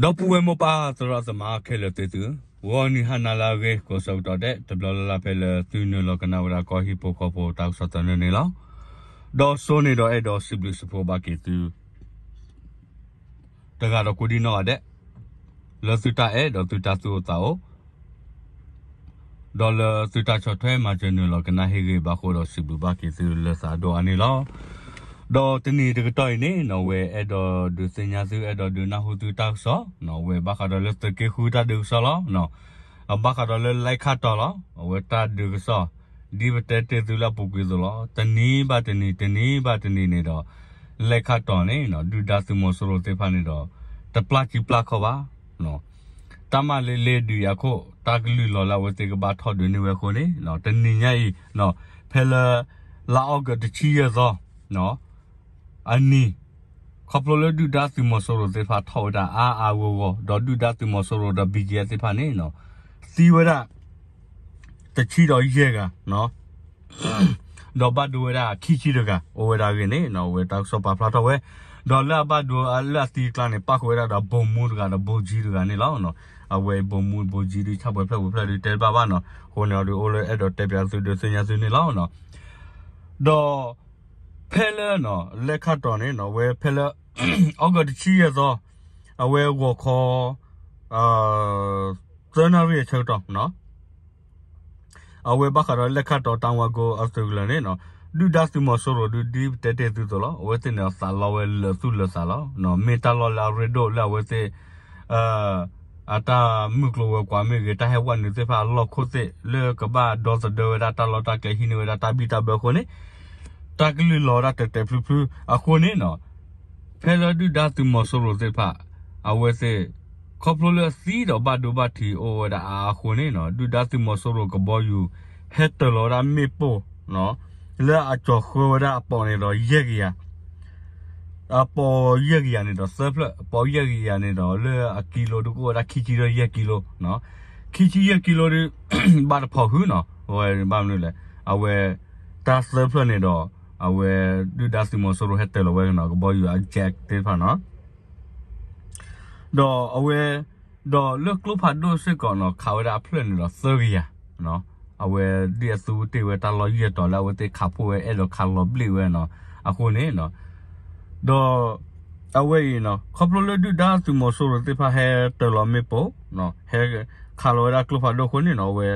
ဒီပုၢ်ဝဲၢ်မိၢ်ပၢ်သရၣ်သမါခဲလၢာ်သ့ၣ်သုဧၢ, ဂီၤနံၤဟါနၤလၢအဂ့ၤ ကိးဆၢကတီၢ်ဒဲး တဘျီလၢ်လၢ်ဖဲလၢသုနုာ်လီၤကနၣ်ဝဲဒၣ်ကီၢ်ဟံၣ်ဖိဃီဖိတၢ်ကစီၣ်သန့န့ၣ်လီၤ. ဒီးစိန့ၣ်ဒီးအဲၣ်ဒိးစံးဘျုးစံးဖှိၣ်ဘၣ်က့ၤသု တဂၤဒီးကိးဒံနီၢ်ဂၤဒဲး လၢသုတၢ်အဲၣ်ဒီးသုတၢ်သူၣ်အိၣ်သးအိၣ် ဒီးလၢသုတၢ်ဆီၣ်ထွဲမၤစၢၤနုာ်လီၤကနၣ်ဟ့ၣ်ဂ့ၤဘၣ်ဃိဒီးစံးဘျုးဘၣ်က့ၤသုလၢသးဒိၣ်အါန့ၣ်လီၤ. ဒီးတနံၤတကတီၢ်အံၤန့ၣ်နီၣ် ဝဲအဲၣ်ဒိးဒုးသ့ၣ်ညါသု အဲၣ်ဒိးဒုးနၢ်ဟူသုတၢ်ကစီၣ်နီၣ် ဝဲဘၣ်ဃးဒီးလၢသုးက့ဃုတၢ်ဒုးကစီၣ်လီၤ. အဘၣ်ဃးဒီးလၢလဲခါတီၤလီၤ အဝဲတၢ်ဒုးကစီၣ် ဒ်ပတဲတ့ၢ်သုလၢအပူၤကွံာ်အသိးလီၤ. တနံၤဘၣ်တနံၤ တနံၤဘၣ်တနံၤန့ၣ်ဒီး လဲခါတီၤန့ၣ်နီၣ် ဒုၣ်ဒါသုးမီၤစိရိၤသ့ၣ်တဖၣ်န့ၣ်ဒီး တပျၢ်စံပျၢ်ခီၣ်ဘၣ် တၢ်မၤလ့လ့ဒုးယၤခိၣ် တၢ်ကလုၢ်လီၤလၢအဝဲသ့ၣ်ကဘၣ်ထီၣ်ဒုးန့ၢ်ဝဲအဃိန့ၣ် တနံၤညါအံၤ ဖဲလၢ လါအီကူးတဆံယဲၢ်သီ အနံၤ ခီဖျိလၢဒုၣ်ဒါသုးမီၤစိရိၤသ့ၣ်တဖၣ်ထီၣ်ဝဲဒၣ်အါအါဂီၢ်ဂီၢ် ဒီးဒုၣ်ဒါသုးမီၤစိရိၤဒီး ဘံကယဲၢ်သ့ၣ်တဖၣ်န့ၣ် သံဝဲဒၣ် တဆံဒီးယဲၢ်ဂၤ ဒီးဘၣ်ဒိဝဲဒၣ်ခံဆံတဂၤ အိၣ်ဝဲဒၣ်အဂ့ၢ်န့ၣ် အဝဲတၢ်ကစီၣ်ပာ်ဖျါထီၣ်ဝဲ ဒီးလၢအဘၣ်ဒိလၢအသံအကျါန့ၣ် ပၣ်ဃုာ်ဝဲဒၣ်ဒီး ဗိုလ်မှူးတဂၤဒီး ဗိုလ်ကြီးတဂၤန့ၣ်လီၤ. အဝဲ ဗိုလ်မှူး ဗိုလ်ကြီး ဒုးဆၣ်ပှဲၤဖျၢၣ်ပှဲၤဖျၢၣ်ဒုးတဲတဘၣ်ဘၣ်နီၣ် အဃိန့ၣ်အီၤဒုးအိၣ်လၢအဲၣ်ဒိးတဲပၠးသုဒုးသ့ၣ်ညါသုန့ၣ်လီၤ. ဒီး ဖဲလၢ လဲခါတီၤန့ၣ်နီၣ် အဝဲဖဲလၢ အီကူးတဆံယဲၢ်သီ အဝဲဂီၤခီ သၢနၣ်ရံၣ်အဆၢကတီၢ် အဝဲဘၣ်ဃးဒီးလဲခါတီၤတၢ်ဝါကိအသုးကလၢၤန့ၣ်နီၣ် ဒုၣ်ဒါသုးမီၤစိရိၤဒုး ဒ်ပတဲတ့ၢ်သုသိးလီၤ အဝဲသ့ၣ်န့ၣ်ဒီးသးလီဝဲလၢာ်သူၣ်လၢာ်သးလီၤ. မ့ၢ်တၢ်လီၢ်လၢအရ့ဒိၣ်လၢအဝဲသ့ၣ် အတၢ်မုၢ်ကျိၤဝဲၤကွာ်မ့ၢ်ဂ့ၤ တၢ်ဟဲဝဲနုာ်သ့ၣ်တဖၣ်အလီၢ်ခိၣ်သ့ၣ် လၢကဘၣ်ဒီသဒၢဝဲဒၣ်တၢ်လီၢ်တၢ်ကျဲဟံးန့ၢ်ဝဲဒၣ်တၢ်ဘံၣ်တၢ်ဘၢအဃိန့ၣ် တၢ်ကလုၢ်လီၤဝဲဒၣ်တဲာ်တဲာ်ဖျုဖျုအဃိန့ၣ်နီၣ် ဖဲလၢဒုၣ်ဒါသုးမီၤစိရိၤသ့ၣ်တဖၣ် အဝဲသ့ၣ် ခီဖျိလၢအသံဒီးဘၣ်ဒိဘၣ်ထံးအိၣ်ဝဲဒၣ်အါအဃိန့ၣ်နီၣ် ဒုၣ်ဒါသုးမီၤစိရိၤကဘီယူၤ ဟဲတၢၤလီၤဝဲဒၣ်မ့ၣ်ပိၢ် လၢအကၠီၤဃၢဝဲဒၣ်အပိာ်န့ၣ်ဒီးယဲၢ်ကယၤ အပိာ်ယဲၢ်ကယၤန့ၣ်ဒီးသၢဖျၢၣ် အပိာ်ယဲၢ်ကယၤန့ၣ်ဒီးလၢအကံလိဒုးကအိၣ်ဝဲဒၣ်ခံဆံဒီးယဲၢ်ကံလိ ခံဆံယဲၢ်ကံလိဒုး ဘၣ်တဖိးဟုနီၣ် အဝဲဘၣ်မနုၤလဲၣ် အဝဲ တၢ်သၢဖျၢၣ်န့ၣ်ဒီး အဝဲ ဒုၣ်ဒါသုးမီၤစိရိၤဟဲတၢၤလီၤဝဲနီၣ် ကဘီယူၤအ jet သ့ၣ်တဖၣ်နီၣ် ဒီးအဝဲ ဒီးလၢကျိဖးဒိၣ်စ့ၢ်ကီးနီၣ် ခးဝဲဒၣ်အဖျၢၣ်န့ၣ်ဒီးသၢကယၤ အဝဲဒ်အသုတ့ၢ်ဝဲတၢ်လီၢ်ယဲၢ်တီၤလၢအဝဲသ့ၣ်ခးဖှိၣ်ဝဲအဲၣ်ဒိးခးလီၤဘျ့ၣ်ဝဲနီၣ် အဃိန့ၣ် ဒီး အဝဲအံၤနီၣ် ခီဖျိလၢဒုၣ်ဒါသုးမီၤစိရိၤသ့ၣ်တဖၣ်ဟဲတၢၤလီၤမ့ၣ်ပိၢ် ဟဲခးလီၤဝဲဒၣ်ကျိဖးဒိၣ်အဃိန့ၣ်နီၣ် အဝဲ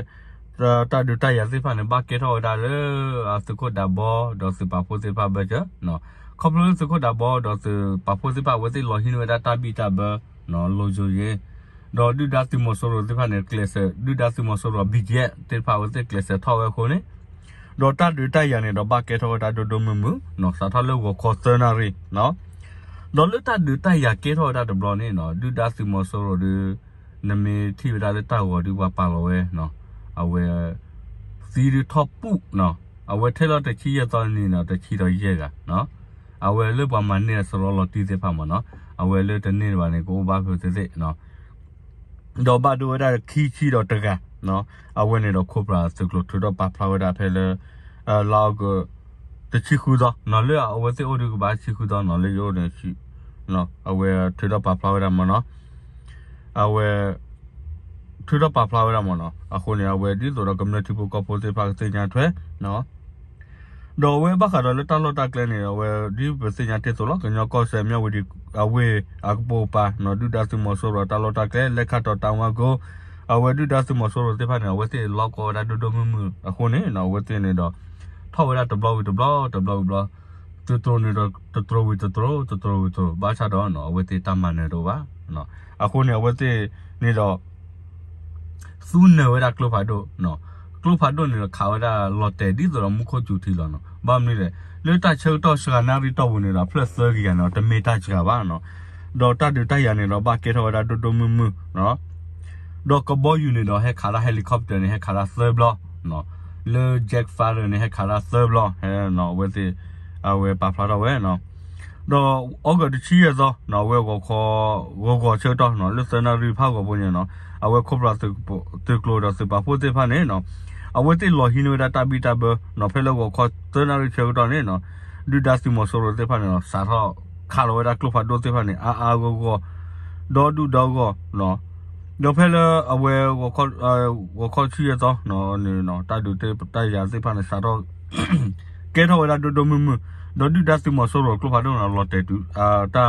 တၢ်ဒုးတၢ်ယၤသ့ၣ်တဖၣ်န့ၣ် ဘၣ်ကဲထီၣ်ဝဲဒၣ်လၢ အသုးခိၣ်ဒးဘီ ဒီးသုးပာ်ဖှိၣ်သ့ၣ်တဖၣ်ဘၢၣ်စၢၤ ခီဖျိလၢသုးခိၣ်ဒးဘီ ဒီးသုးပာ်ဖှိၣ်သ့ၣ်တဖၣ် အဝဲသ့ၣ်လီၤဟံးန့ၢ်ဝဲဒၣ်တၢ်ဘံၣ်တၢ်ဘၢ လိၤယိၤယ့ ဒီးဒုၣ်ဒါသုးမီၤစိရိၤသ့ၣ်တဖၣ်န့ၣ် ကျဲးစၢး ဒုၣ်ဒါသုးမီၤစိရိၤ ဘံၣ်ကယဲၢ် သ့ၣ်တဖၣ်အဝဲသ့ၣ်ကျဲးစၢးထီၣ်ဝဲအဃိန့ၣ် ဒီးတၢ်ဒုးတၢ်ယၤန့ၣ်ဒီးဘၣ်ကဲထီၣ်ဝဲဒၣ်ဒိၣ်ဒိၣ်မုၢ်မုၢ် စးထီၣ်လၢဂီၤခီသၢနၣ်ရံၣ် ဒီးလၢတၢ်ဒုးတၢ်ယၤကဲထီၣ်ဝဲဒၣ်တဘျီန့ၣ်နီၣ် ဒုၣ်ဒါသုးမီၤစိရိၤဒုး နမ့ၢ်ထံၣ်ဝဲဒၣ်လၢတၢ်ဂီၤဒုးပှၤပာ်လီၤဝဲ အဝဲ သံဒုးထီၣ်ပူၣ် အဝဲထဲလီၤတဆံယဲၢ်သီနံၤန့ၣ် တဆံဒီးယဲၢ်ဂၤ အဝဲလၢပှၤမၤန့ၢ်အစရီလီၤတံၢ်သ့ၣ်တဖၣ်မ့ၢ်နီၣ် အဝဲလၢတန့ၢ်ဘၣ်န့ၣ် ကအိၣ်ဘၣ်ဖုးသ့ၣ်သ့ၣ် ဒီးဘၣ်ဒိဝဲဒၣ်ခံဆံဒီးတဂၤ အဝဲန့ၣ်ဒီးခိၣ်ပြးသုးကျိၤထုးထီၣ်ပာ်ဖျါဝဲဒၣ်ဖဲလၢ လါအီကူး တဆံဃုသီ လၢအဝဲသ့ၣ်အိၣ်ဒုးကဘၣ်ဆံဃုသီနီၣ် လၢယအိၣ်န့ၣ် အဝဲထုးထီၣ်ပာ်ဖျါဝဲဒၣ်မ့ၢ်နီၣ် အဝဲ ထုးထီၣ်ပာ်ဖျါဝဲဒၣ်မ့ၢ်နီၣ် အဃိန့ၣ် အဝဲဒ်သိးဒီးကမျၢၢ်ထံဖိကီၢ်ဖိသ့ၣ်တဖၣ်ကသ့ၣ်ညါထွဲ ဒီးအဝဲဘၣ်ဃးဒီးလၢတၢ်လီၢ်တၢ်ကျဲန့ၣ် အဝဲဒ်ပသ့ၣ်ညါတ့ၢ်အသိးလီၤ ကညီကီၢ်စဲၣ် မၠၣ်ဝတံၤအဝ့ၢ်အကပိာ်ကပၤနီၣ် ဒုၣ်ဒါသုးမီၤစိရိၤတၢ်လီၢ်တၢ်ကျဲ လဲခါတီၤတၢ်ဝါကိ အဝဲဒုၣ်ဒါသုးမီၤစိရိၤသ့ၣ်တဖၣ်န့ၣ် အဝဲသ့ၣ်လီၢ်ကီဝဲဒၣ်ဒိၣ်ဒိၣ်မုၢ်မုၢ်အဃိန့ၣ် အဝဲသ့ၣ်န့ၣ်ဒီး ထီၣ်ဝဲဒၣ်တဘျီဝံၤတဘျီ တဘျီဝံၤတဘျီ တတြိၤန့ၣ်ဒီး တတြိၤဝံၤတတြိၤ တတြိၤဝံၤတတြိၤ ဘၣ်ဆၣ်ဒီး အဝဲသ့ၣ်တၢ်မၤနၢၤတအိၣ်ဘၣ် အဃိန့ၣ် အဝဲသ့ၣ်န့ၣ်ဒီး သူနၢၤဝဲဒၣ်ကျိဖးဒိၣ် ကျိဖးဒိၣ်န့ၣ်ဒီးခးဝဲဒၣ်လီၤတဲာ်ဒ်သိးဒီးမူခိၣ်စူၤထံလီၤနီၣ် ဘၣ်မနုၤလဲၣ် လၢတၢ်ဆၢကတီၢ်စှၤနၣ်ရံၣ်တီၢ်ပူၤန့ၣ်ဒီး အဖျၢၣ်သၢကယၤန့ၣ်ဒီး တမ့ၢ်တၢ်စှၤဘၣ်နီၣ် ဒီးတၢ်ဒုးတၢ်ယၤန့ၣ်ဒီးဘၣ်ကဲထီၣ်ဝဲဒၣ်ဒိၣ်ဒိၣ်မုၢ်မုၢ် ဒီးကဘီယူၤန့ၣ်ဒီးဟဲခးဒၣ် helicopter န့ၣ် ဟဲခးဒၣ်သၢဘျီ လၢ jet fighter န့ၣ် ဟဲခးဒၣ်သၢဘျီ အဝဲသ့ၣ် အဝဲပာ်ဖျါထီၣ်ဝဲ ဒီးအီကူးတဆံယဲၢ်သီ အဝဲဂီၤခီ ဂီၤဂီၤဆၢကတီၢ် လၢသၢနၣ်ရံၣ်ဖးဂီၤဖိန့ၣ် အဝဲခိၣ်ပြးသုးကျိၤဒီးသုးပာ်ဖှိၣ်သ့ၣ်တဖၣ်န့ၣ် အဝဲသ့ၣ်လီၤဟံးန့ၢ်ဝဲဒၣ်တၢ်ဘံၣ်တၢ်ဘၢ ဖဲလၢဂီၤခီသၢနၣ်ရံၣ်ဆၢကတီၢ်န့ၣ် ဒုၣ်ဒါသုးမီၤစိရိၤသ့ၣ်တဖၣ်န့ၣ် စးထီၣ်ခးလီၤဝဲဒၣ်ကျိဖးဒိၣ်သ့ၣ်တဖၣ်န့ၣ် အါအါဂီၢ်ဂီၢ် ဒီဒူၣ်ဒီဂီၢ်, ဒီးဖဲလၢအဝဲ ဂီၤခီဆံယဲၢ်သီန့ၣ် တၢ်ဒုးတၢ်ယၤသ့ၣ်တဖၣ်န့ၣ် စးထီၣ် ကဲထီၣ်ဝဲဒၣ်ဒိၣ်ဒိၣ်မုၢ်မုၢ်, ဒီးဒုၣ်ဒါသုးမီၤစိရိၤကျိဖးဒိၣ်န့ၣ် လီၤတဲာ်တုၤ တၢ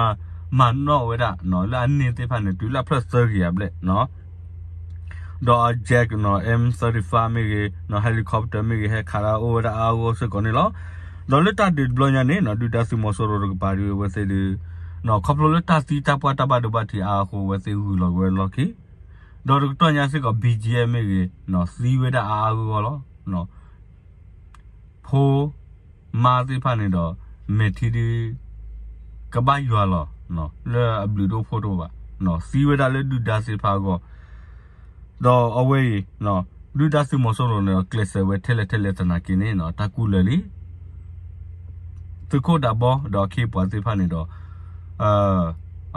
်မၤနီၣ်ဝဲဒၣ်လၢအန့ၢ်သ့ၣ်တဖၣ်န့ၣ် တုၤလၢအဖျၢၣ်သၢကယၤဘျဲၣ် ဒီးအ jet န့ၣ် M thirty-five မ့ၢ်ဂ့ၤ, helicopter မ့ၢ်ဂ့ၤ ဟဲခးဒၣ်အိၣ်ဝဲဒၣ်အါအါဂီၢ်ဂီၢ်စ့ၢ်ကီးန့ၣ်လီၤ. ဒီးလၢတၢ်ဒုးတဘျီညါန့ၣ် ဒုၣ်ဒါသုးမီၤစိရိၤတကပၤဒုးအဝဲသ့ၣ်ဒုး ခီဖျိလၢတၢ်သံတၢ်ပှၢ်တၢ်ဘၣ်ဒိဘၣ်ထံးအါအဃိ အဝဲသ့ၣ်ဂုၤလီၤက့ၤဝဲလီၢ်ခံ, ဒီးတကတီၢ်ညါစ့ၢ်ကီး ဘံၣ်ကၠံမ့ၢ်ဂ့ၤ သံဝဲဒၣ်အါအါဂီၢ်ဂီၢ်လီၤ. ဖိ မါသ့ၣ်တဖၣ်န့ၣ်ဒီး မဲာ်ထံဒုး ကဘၣ်ယွၤလီၤ လၢအဘျုးတအိၣ်ဖှိၣ်တအိၣ်ဘၣ်, သံဝဲဒၣ်လၢဒုၣ်ဒါသ့ၣ်တဖၣ်အဂီၢ်, ဒီးအဝဲအံၤ ဒုၣ်ဒါသုးမီၤစိရိၤန့ၣ်ဒီး ကျဲးစၢးဝဲထဲလဲၣ်ထဲလဲၣ်သနာ်က့န့ၣ် တၢ်ကူၣ်လၢာ်လံ သုးခိၣ်ဒးဘီ ဒီးအခ့အပှၤသ့ၣ်တဖၣ်န့ၣ်ဒီး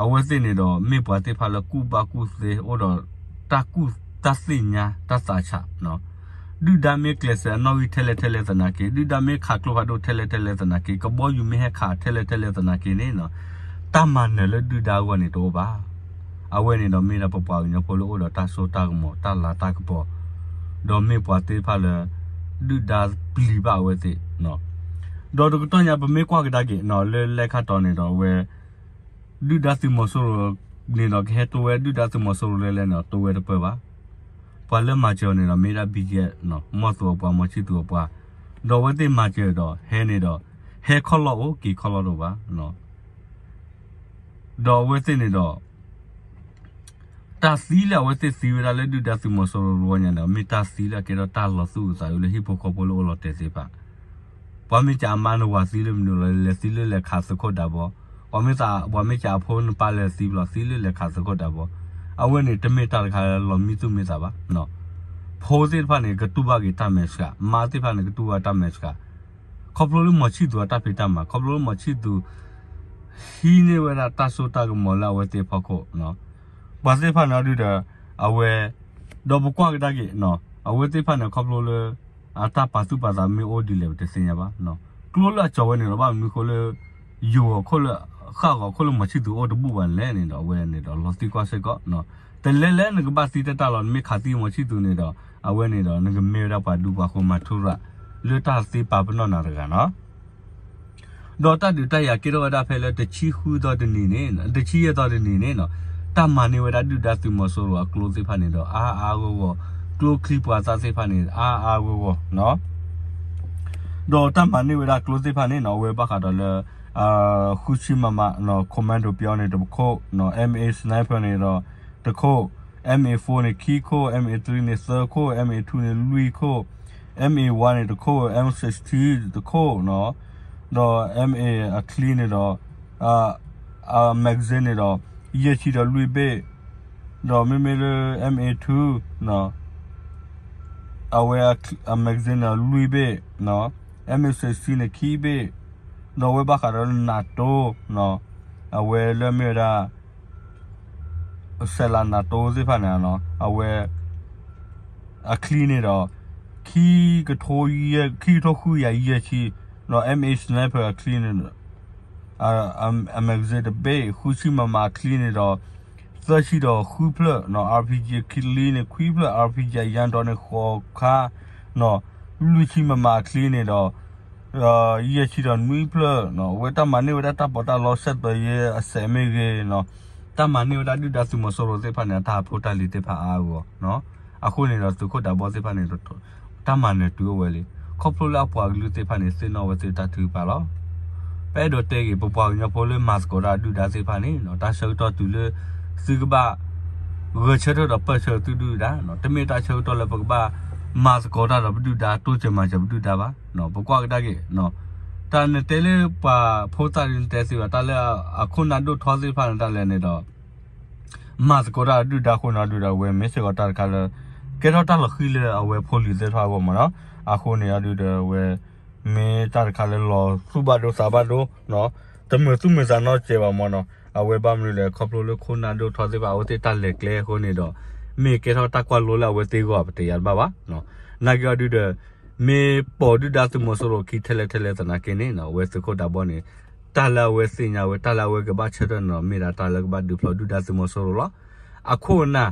အဝဲသ့ၣ်န့ၣ်ဒီး မ့ၢ်ပှၤသ့ၣ်တဖၣ်လၢကူၣ်ဘၣ်ကူၣ်သ့ အိၣ်ဒီးတၢ်ကူၣ်တၢ်သ့ၣ်ညါတၢ်သးဆး, ဒုၣ်ဒါမ့ၢ်ကျဲးစၢးအနီၣ်ဂံၢ်ထဲလဲၣ်ထဲလဲၣ်သနာ်က့, ဒုၣ်ဒါမ့ၢ်ခးကျိဖးဒိၣ်ထဲလဲၣ်ထဲလဲၣ်သနာ်က့, ကဘီယူၤမ့ၢ်ဟဲခးထဲလဲၣ်ထဲလဲၣ်သနာ်က့န့ၣ် တၢ်မၤနၢၤလၢဒုၣ်ဒါအဂီၢ်န့ၣ်တအိၣ်ဘၣ်. အဝဲန့ၣ်ဒီးမ့ၢ်ဒၣ်ပပှၤကညီဖိလၢအိၣ်ဒီးတၢ်စိတၢ်ကမီၤ တၢ်လၤတၢ်ကပီၤ, ဒီးမ့ၢ်ပှၤသ့ၣ်တဖၣ်လၢ ဒုၣ်ဒါပျံၤဘၣ်အဝဲသ့ၣ် ဒီးတကတီၢ်ညါပမ့ၢ်ကွၢ်ကဒါက့ၤ လၢလဲၣ်ခါတီၤန့ၣ်ဒီးအဝဲ ဒုၣ်ဒါသုးမီၤစိရိၤန့ၣ်ဒီး ကဟဲတိဝဲဒုၣ်ဒါသုးမီၤစိရိၤလဲၣ်လဲၣ်န့ၣ် တိဝဲတပၢၢ်ဘၣ်. ပှၤလၢမၤစၢၤအီၤန့ၣ်ဒီး မ့ၢ်ဒၣ် ဘံၣ်ကၠံ မီၢ်သူအပှၤ မီၢ်ဆံၣ်သူအပှၤ, ဒီးအဝဲသ့ၣ်မၤစၢၤဒီး ဟဲန့ၣ်ဒီး ဟဲခီၣ်လီၢ်အိၣ် က့ၤခီၣ်လီၢ်တအိၣ်ဘၣ် ဒီးအဝဲသ့ၣ်န့ၣ်ဒီး တၢ်သံလၢအဝဲသ့ၣ်သံဝဲဒၣ်လၢဒုၣ်ဒါသုးမီၤစိရိၤတဝီညါန့ၣ် မ့ၢ်တၢ်သံလၢအကဲထီၣ်တၢ်လီၤသူၣ်အုးသးအုးလၢဟံၣ်ဖိဃီဖိလၢအိၣ်လီၤတဲာ်သ့ၣ်တဖၣ်, ပှၤမ့ၢ်ကးအမါနဝၤသံလၢမနုၤလီၤ လဲၤသံလၢလဲၤခးသုးခိၣ်ဒးဘီ, ပှၤမ့ၢ်သး ပှၤမ့ၢ်ကးအဖိနပၢ်လဲၤသံဘျီ သံလၢလဲၤခးသုးခိၣ်ဒးဘီ, အဝဲန့ၣ်တမ့ၢ်တၢ်တခါလၢလီၤမံသူၣ်မံသးဘၣ်. ဖိသ့ၣ်တဖၣ်န့ၣ် ကတူၢ်ဘၣ်က့ၤတၢ်မဲာ်ဆှး, မါသ့ၣ်တဖၣ်န့ၣ် ကတူၢ်ဘၣ်တၢ်မဲာ်ဆှး ခီဖျိလၢမီၢ်ဆံၣ်သူအတၢ်ဖံးတၢ်မၤ, ခီဖျိလၢမီၢ်ဆံၣ်သူ ဟံးန့ၢ်ဝဲဒၣ်တၢ်စိတၢ်ကမီၤလၢအဝဲသ့ၣ်အဖီခိၣ်, ပှၤသ့ၣ်တဖၣ်န့ၣ်ဒုးဒီး အဝဲ ဒီးပကွၢ်ကဒါက့ၤ အဝဲသ့ၣ်တဖၣ်န့ၣ် ခီဖျိလၢ အတၢ်ပာ်သူၣ်ပာ်သးမ့ၢ်အိၣ်ဒ်လဲၣ်ပတသ့ၣ်ညါဘၣ်, ကျိလၢအကၠီၤဝဲန့ၣ်ဒီး ဘၣ်မနုၤဃိလၢ ယိၤအခိၣ်လၢ ဃၣ်ဂီၤခိၣ်လၢမီၢ်ဆံၣ်သူအိၣ်တဘူၣ်ဘၣ်လဲၣ်န့ၣ်ဒီး အဝဲန့ၣ်ဒီးလီၤသံကွၢ်စ့ၢ်ကီး, တလဲၤလဲၣ်နကဘၣ်သံတၢ်တၢ်လီၤ နမ့ၢ်ခးသံမီၢ်ဆံၣ်သူန့ၣ်ဒီး အဝဲန့ၣ်ဒီး နကမ့ၢ်ဝဲဒၣ်ပှၤဒူပှၤဃိမၤထူရၤ လၢတၢ်သ့ပာ်ပနီၣ်နၤတဂၤနီၤ ဒီးတၢ်ဒုးတၢ်ယၤကဲထီၣ်ဝဲဒၣ်ဖဲလၢတဆံဃုသီတနံၤန့ၣ် တဆံယဲၢ်သီတနံၤန့ၣ် တၢ်မၤန့ၢ်ဝဲဒၣ်ဒုၣ်ဒါသုးမီၤစိရိၤအကျိသ့ၣ်တဖၣ်န့ၣ်ဒီး အါအါဂီၢ်ဂီၢ်, ကျိချံပှၤသၣ်သ့ၣ်တဖၣ်န့ၣ် အါအါဂီၢ်ဂီၢ် ဒီးတၢ်မၤန့ၢ်ဝဲဒၣ်ကျိသ့ၣ်တဖၣ်န့ၣ်နီၤ အဝဲဘၣ်ဃးဒီးလၢ ဃုဆံ MM နီၤ commando ပယီၤန့ၣ်တခိၣ်, MA sniper န့ၣ်ဒီးတခိၣ်, MA four န့ၣ်ခံခိၣ်, MA three န့ၣ်သၢခိၣ်, MA two န့ၣ်လွံၢ်ခိၣ်, MA one န့ၣ်တခိၣ်, M sixteen တခိၣ်နီၤ, ဒီး MA အချံန့ၣ်ဒီး အ magazine န့ၣ်ဒီး ယဲၢ်ဆံဒီးလွံၢ်ဘ့ၣ်, ဒီးမ့မ့ၢ်လၢ MA two နီၤ အဝဲအ magazine န့ၣ်လွံၢ်ဘ့ၣ်, MA sixteen န့ၣ်ခံဘ့ၣ်, ဒီးအဝဲဘၣ်ဃးဒီးလၢ NATO နီၤ အဝဲလၢမ့ၢ်ဝဲဒၣ် စဲးလၤ NATO သ့ၣ်တဖၣ်န့ၣ်နီၤ အဝဲ အချံန့ၣ်ဒီး ခံကထိ ခံကထိဃုကယၤယဲၢ်ဆံ, ဒီး MA sniper အချံန့ၣ် အ magazine တဘ့ၣ်, ဃုဆံ MM အချံန့ၣ်ဒီး သၢဆံဒီးဃုဖျၢၣ်နီၤ, RPG အချံန့ၣ်ခွံဖျၢၣ်, RPG အရံၤဒီးန့ၣ် ဃိးခါနီၤ, လွံၢ်ဆံ MM အချံန့ၣ်ဒီး ယဲၢ်ဆံဒီးနွံဖျၢၣ်နီၤ, အဝဲတၢ်မၤန့ၢ်ဝဲဒၣ်တၢ်ပီးတၢ်လီ ဆက်သွယ်ရေးအစက်မ့ၢ်ဂ့ၤနီၤ, တၢ်မၤန့ၢ်ဝဲဒၣ်ဒုၣ်ဒါသုးမီၤစိရိၤသ့ၣ်တဖၣ်န့ၣ် အတၢ်ဖိတၢ်လံၤသ့ၣ်တဖၣ်အါအါဂီၢ်ဂီၢ်နီၤ, အဃိန့ၣ်ဒီးသုးခိၣ်ဒးဘီသ့ၣ်တဖၣ်န့ၣ် တၢ်မၤနၢၤတုၤအိၣ်ဝဲလံ, ခီဖျိလၢအပှၤကလုာ်သ့ၣ်တဖၣ်န့ၣ် သ့ၣ်နီၣ်ဝဲသ့ၣ်တၢ်ထုကဖၣ်လီၤ. ပအဲၣ်ဒိးတဲဂ့ၤ ပပှၤကညီဖိလၢမၤသကိးတၢ်ဒုၣ်ဒါသ့ၣ်တဖၣ်န့ၣ် တၢ်ဆၢကတီၢ်တုၤလၢ သုကဘၣ် ဂဲၤဆၢထၢၣ်ဒီးပၢၢ်ဆၢသုဒုၣ်ဒါနီၤ, တမ့ၢ်တၢ်ဆၢကတီၢ်လၢပကဘၣ်မၤသကိးတၢ်ဒီးပဒုၣ်ဒါ တိစၢၤမၤစၢၤပဒုၣ်ဒါဘၣ်, ပကွၢ်ကဒါက့ၤ တၢ်နတဲလၢပှၤဖိသၣ်ဒုးနတဲသ့ဘၣ်, တၢ်လၢအခိၣ်နၢ်ဒိၣ်ထီသ့ၣ်တဖၣ်န့ၣ် တၢ်လဲၣ်န့ၣ်ဒီး မၤသကိးတၢ်ဒုၣ်ဒါအဃိန့ၣ် အဒုးဒီးအဝဲမ့ၢ်စ့ၢ်ကီးတၢ်တခါလၢ ကဲထီၣ်တၢ်လီၤဃံၤလၢအဝဲဖိလံၤသ့ၣ်တဖၣ်အဂီၢ်မးနီၤ, အဃိန့ၣ် အဒုးဒီးအဝဲ မ့ၢ်တၢ်တခါလၢလီၤသူၣ်ဘၣ်ဒိသးဘၣ်ဒိ တမုာ်သူၣ်မုာ်သးနီတစဲးဘၣ်မးနီၤ, အဝဲဘၣ်မနုၤလဲၣ် ခီဖျိလၢခိၣ်နၢ်ဒိၣ်ထီသ့ၣ်တဖၣ် အဝဲသ့ၣ်တၢ်လဲၤကျဲအဃိန့ၣ်ဒီး မ့ၢ်ကဲထီၣ်တၢ်ကွၢ်လိလၢအဝဲသ့ၣ်အဂီၢ် ပတယၤတဘၣ်ဘၣ်, နာ်က့အဒုးဒီး မ့ၢ်ပိာ်ဒုၣ်ဒါသုးမီၤစိရိၤခံထဲလဲၣ်ထဲလဲၣ်သနာ်က့န့ၣ် အဝဲသုးခိၣ်ဒးဘီန့ၣ် တၢ်လၢအဝဲသ့ၣ်ညါဝဲ တၢ်လၢအဝဲကဘၣ်ဆၢထၢၣ်န့ၣ်ဒီး မ့ၢ်ဒၣ်တၢ်လၢကဘၣ်ဒုးဖျိးဒုၣ်ဒါသုးမီၤစိရိၤလီၤ. အခိၣ်အနၢ်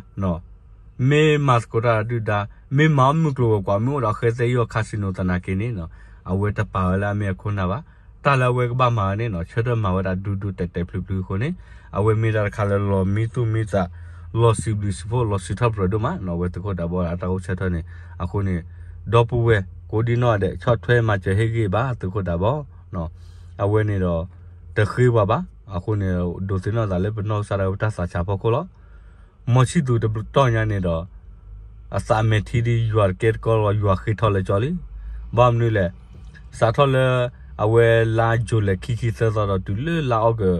မ့ၢ်မၤသကိးတၢ်ဒုၣ်ဒါ မ့ၢ်မၤအီၣ်မုၢ်ကျိၤဝဲၤကွာ် မ့ၢ်အိၣ်ဒီးဃဲသဲအံၤအီၤ casino သနာ်က့န့ၣ် အဝဲတပာ်ဝဲလၢအမ့ၢ်အခိၣ်နၢ်ဘၣ်. တၢ်လၢအဝဲကဘၣ်မၤဝဲန့ၣ် ဆၢထၢၣ်မၤဝဲဒၣ်ဒူဒူတဲာ်တဲာ်ဖျုးဖျုးအဃိန့ၣ် အဝဲမ့ၢ်တၢ်တခါလၢလီၤမံသူၣ်မံသး လီၤစံးဘျုးစံးဖှိၣ် လီၤစံးထီၣ်ပတြၢၤဒိၣ်မး အဝဲသုးခိၣ်ဒးဘီအတၢ်အိၣ်ဆၢထၢၣ်န့ၣ် အဃိန့ၣ် ဒီပုၢ်ဝဲၢ်ကိးဒံနီၢ်ဒဲး ဆီၣ်ထွဲမၤစၢၤဟ့ၣ်ဂံၢ်ဘါသုးခိၣ်ဒးဘီ အဝဲန့ၣ်ဒီး တဃ့ပှၤဘၣ်. အဃိန့ၣ် ဒိးသန့ၤသးလၢပနီၢ်ကစၢ်ဒၣ်ဝဲတၢ်သးဆးဖီခိၣ်လီၤ. မီၤဆံၣ်သူးတဘျီတီၢ်ညါန့ၣ်ဒီး အသးမဲာ်ထံဒ်ယွၤတကဲတကီလီၤ ယွၤဃ့ထီၣ်လၢကၠီလံ. ဘၣ်မနုၤလဲၣ် စးထီၣ်လၢ အဝဲလါယူၤလံခံဆံသၢသီဒီးတုၤလၢလါအီကူး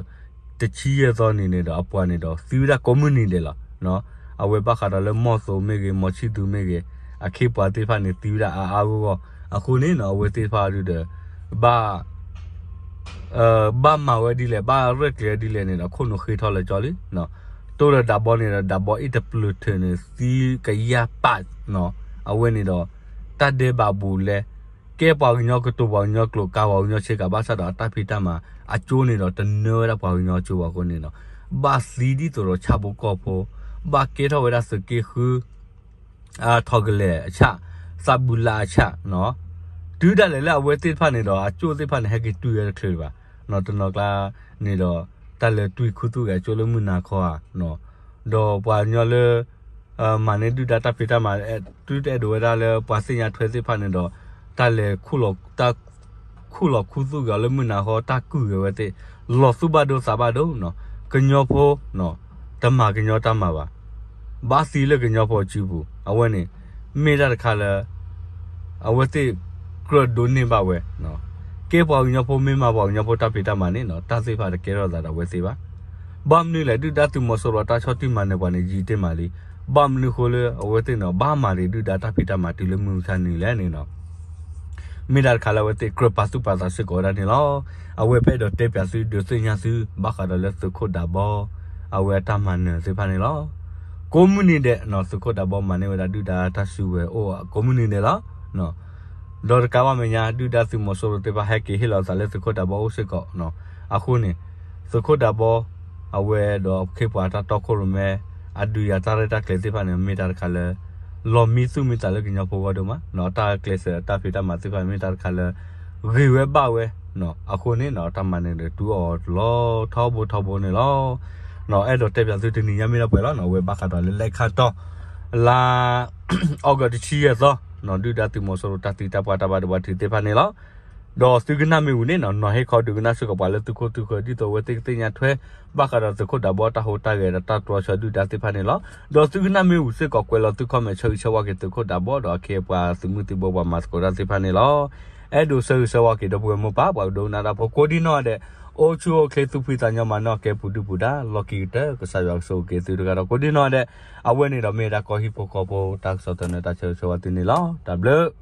တဆံယဲၢ်သီန့ၣ်န့ၣ်ဒီး အပှၤန့ၣ်ဒီး သံဝဲဒၣ်ကိးမုၢ်နံၤဒဲးလီၤ. အဝဲဘၣ်ဃးဒီးလၢမီၢ်သိးမ့ၢ်ဂ့ၤ မီၤဆံၣ်သူးမ့ၢ်ဂ့ၤ အခ့အပှၤသ့ၣ်တဖၣ်န့ၣ် သံဝဲဒၣ်အါအါဂီၢ်ဂီၢ် အဃိန့ၣ်နီၤ အဝဲသ့ၣ်တဖၣ်ဒုဒီး ဘၣ် ဘၣ်မၤဝဲဒ်လဲၣ် ဘၣ်ရဲၣ်ကျဲၤဝဲဒ်လဲၣ်န့ၣ်ဒီး ခိၣ်နူာ်ဃ့ထီၣ်လၢကၠီလံ. တိၢ်ဒီးဒးဘီန့ၣ်ဒီး ဒးဘီအ့ၣ်တပျၢၤထၢၣ်န့ၣ် သံကယၢ်ပာ် အဝဲန့ၣ်ဒီး တၢ်ဒဲးဘးဘူးလဲ ကဲပှၤကညီကတိၤပှၤကညီကျိာ် ကၤပှၤကညီဆ့ကၤ ဘၣ်ဆၣ်ဒီးအတၢ်ဖံးတၢ်မၤအကၠိန့ၣ်ဒီး တနၢဝဲဒၣ်ပှၤကညီအကၠိဘၣ်အဃိန့ၣ်ဒီး ဘၣ်သံဒ်သိးဒီးဆၣ်ဖိကီၢ်ဖိ ဘၣ်ကဲထီၣ်ဝဲဒၣ်သုးက့ဃု ထီၣ်ကလဲာ်အဆၣ် သးဘူးလးအဆၣ် တုၤဒၣ်လဲာ်လၢအဝဲသ့ၣ်တဖၣ်န့ၣ်ဒီး အကၠိသ့ၣ်တဖၣ်န့ၣ် ဟဲက့ၤတွံၢ်ဝဲတချုးဘၣ်. တနီၤကျါန့ၣ်ဒီး တၢ်လဲၤတွံၢ်ခူသူၣ်ဂဲၤကၠိလၢမုၢ်နၤခီဧါ ဒီးပှၤကညီလၢ မၤန့ၢ်ဒုၣ်ဒါတၢ်ဖံးတၢ်မၤ တုၤတအဲၣ်ဒိးဝဲဒၣ်လၢပှၤသ့ၣ်ညါထွဲသ့ၣ်တဖၣ်န့ၣ်ဒီး တၢ်လဲၤ ခူၣ်လီၤခူသူၣ်ဂဲၤအီၤလၢမုၢ်နၤခီ တၢ်ကုၢ်ဂဲၤဝဲသ့ၣ် လီၤသူၣ်ဘၣ်ဒိသးဘၣ်ဒိ ကညီဖိ တမၤကညီတၢ်မၤဘၣ်. ဘၣ်သံလၢကညီဖိအစုပူၤ အဝဲန့ၣ် မ့ၢ်တၢ်တခါလၢ အဝဲသ့ၣ်ကြၢးဒိးန့ၢ်ဘၣ်ဝဲ ကဲပှၤကညီဖိမ့ၢ်မၤပှၤကညီဖိတၢ်ဖံးတၢ်မၤန့ၣ် တၢ်သ့ၣ်တဖၣ်တကဲထီၣ်သးဒီးအဝဲသ့ၣ်ဘၣ်. ဘၣ်မနုၤလဲၣ် ဒုၣ်ဒါသုးမီၤစိရိၤတၢ်ဆီၣ်တံၢ်မၤနၢၤပှၤန့ၣ် ယံာ်တ့ၢ်မးလံ. ဘၣ်မနုၤဃိလၢအဝဲသ့ၣ်န့ၣ် ဘၣ်မၤဒံးဒုၣ်ဒါတၢ်ဖံးတၢ်မၤတုၤလၢမုၢ်မဆါနံၤလဲၣ်န့ၣ် မ့ၢ်တၢ်တခါလၢအဝဲသ့ၣ်ကြၢးပာ်သူၣ်ပာ်သးစ့ၢ်ကီးဝဲဒၣ်န့ၣ်လီၤ. အဝဲပအဲၣ်ဒိးတဲပၠးသုဒုးသ့ၣ်ညါသု ဘၣ်ဃးဒီးလၢသုးခိၣ်ဒးဘီ အဝဲအတၢ်မၤနၢၤသ့ၣ်တဖၣ်န့ၣ်လီၤ. ကိးမုၢ်နံၤဒဲး သုးခိၣ်ဒးဘီမၤန့ၢ်ဝဲဒၣ်ဒုၣ်ဒါတၢ်စုကဝဲၤအိၣ်ကိးမုၢ်နံၤဒဲးလီၤ. ဒီးတကးဘၣ်မဲာ်ညါ ဒုၣ်ဒါသုးမီၤစိရိၤသ့ၣ်တဖၣ်ဟဲက့ၤဟ့ၣ်လီၤသးလၢသုးခိၣ်ဒးဘီအိၣ်စ့ၢ်ကီး အဃိန့ၣ် သုးခိၣ်ဒးဘီ အဝဲဒီးအခ့အပှၤတၢ်တီခိၣ်ရိၣ်မဲ အဒုးယၤတၢ်ရဲၣ်တၢ်ကျဲၤသ့ၣ်တဖၣ်န့ၣ် မ့ၢ်တၢ်တခါလၢ လီၤမံသူၣ်မံသးလၢကညီဖိဂီၢ်ဒိၣ်မး တၢ်ကျဲးစၢးတၢ်ဖံးတၢ်မၤသ့ၣ်တဖၣ်န့ၣ် မ့ၢ်တၢ်တခါလၢ ဂ့ၤဝဲဘၣ်ဝဲ အဃိန့ၣ် တၢ်မၤနၢၤဒီးတူၢ်အီၤလီၤထီဘိထီဘိန့ၣ်လီၤ. အဲၣ်ဒိးတဲပၠးသုတနံၤညါမ့ၢ်ဒၣ်ပှဲၤလီၤ အဝဲဘၣ်ဃးဒီးလၢလဲၤခါတီ လါ အီကူးတဆံယဲၢ်သီ ဒုၣ်ဒါသုးမီၤစိရိၤတၢ်သံတၢ်ပှၢ်တၢ်ဘၣ်ဒိဘၣ်ထံးသ့ၣ်တဖၣ်န့ၣ်လီၤ. ဒီးသုကနၣ်မ့ၢ်ဝံၤန့ၣ် နီၤဟ့ၣ်ခီဒုးကနၣ်စ့ၢ်ကီးပှၤလၢသုခိၣ်သုဃၢၤ ဒ်သိးအဝဲသ့ၣ်ကသ့ၣ်ညါထွဲ ဘၣ်ဃးဒီးသုးခိၣ်ဒးဘီတၢ်ဟူးတၢ်ဂဲၤဒီးတၢ်တြီဆၢဒုၣ်ဒါသ့ၣ်တဖၣ်န့ၣ်လီၤ. ဒီးသုကနၣ်မ့ၢ်ဝံၤစ့ၢ်ကီးကွဲးလီၤသု comment ဆၢဂ့ၤဆၢဝါက့ၤသုးခိၣ်ဒးဘီ ဒီးအခ့အပှၤသုးမုၢ်သံၣ်ဘိပှၤမၤသကိးတၢ်သ့ၣ်တဖၣ်န့ၣ်လီၤ. အဲၣ်ဒိးဆၢဂ့ၤဆၢဝါက့ၤဒီပုၢ်ဝဲၢ်မိၢ်ပၢ် ပှၤကဒိကနၣ်တၢ်ဖိကိးဒံနီၢ်ဒဲး အိၣ်ဆူၣ်အိၣ်ချ့သူၣ်ဖှံသးညီမၤနၢၤကဲပူၤဒုၣ်ပူၤဒါ လီၢ်ခံကတၢၢ် ကစၢ်ယွၤကဆိၣ်ဂ့ၤက့ၤသုတဂၤဒီးကိးဒံနီၢ်ဒဲး အဝဲန့ၣ်ဒီးမ့ၢ်ဒၣ်ကီၢ်ဟံၣ်ဖိဃီဖိတၢ်ကစီၣ်သနၢၣ်တၢ်ဆၢဂ့ၤဆၢဝါသုန့ၣ်လီၤ. တၢ်ဘျုး